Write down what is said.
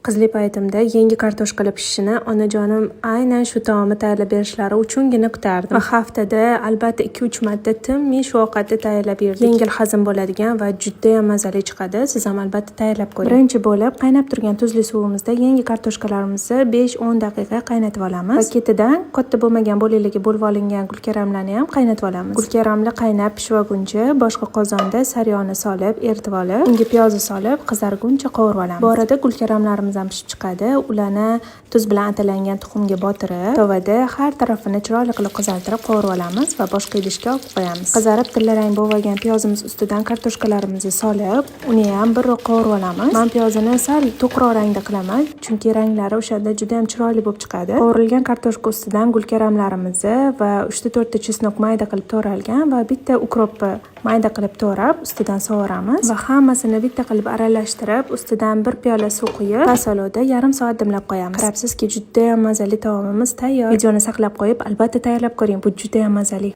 Qizlik paytimda yangi kartoshkali pishishini onajonim aynan shu taomni tayyorlab berishlari uchungina kutardim. Va haftada albatta 2-3 marta tinmay shu ovqatni tayyorlab yerdik. Yengil hazm bo'ladigan va judayam mazali chiqadi. Siz ham albatta tayyorlab ko'ring. Birinchi bo'lib qaynab turgan tuzli suvimizda yangi kartoshkalarimizni 5-10 daqiqa qaynatib olamiz. Va ketidan katta bo'lmagan bo'laklarga bo'lib olingan gulkaramlarni ham qaynatib olamiz. Gulkaramlar qaynab pishib olguncha boshqa qozonda saryoni solib, eritib olib, unga piyozni solib, qizarguncha qovurib olamiz. Bu orada gulkaramlarimiz ham pishib chiqadi. Ularni tuz bilan atalangan tuxumga botirib, tovada har tarafini chiroyli qilib qizartirib qovurib olamiz va boshqa idishga olib qo'yamiz. Qizarib tillarang bo'lib olgan piyozimiz ustidan kartoshkalarimizni solib, uni ham birroq qovurib olamiz. Men piyozini sal to'qroq rangda qilaman, chunki ranglari o'shanda juda ham chiroyli bo'lib chiqadi. Qovurilgan kartoshka ustidan gulkaramlarimizni va 3-4 ta чеснок mayda qilib to'ralgan va bitta укроп ni mayda qilib to'rab ustidan sovuramiz va hammasini bitta qilib aralashtirib, ustidan bir piyola suv quyib, past olovda yarim soat dimlab qo'yamiz. Qarabsizki, juda ham mazali taomimiz tayyor. Videoni saqlab qo'yib, albatta tayyorlab ko'ring. Bu juda ham mazali.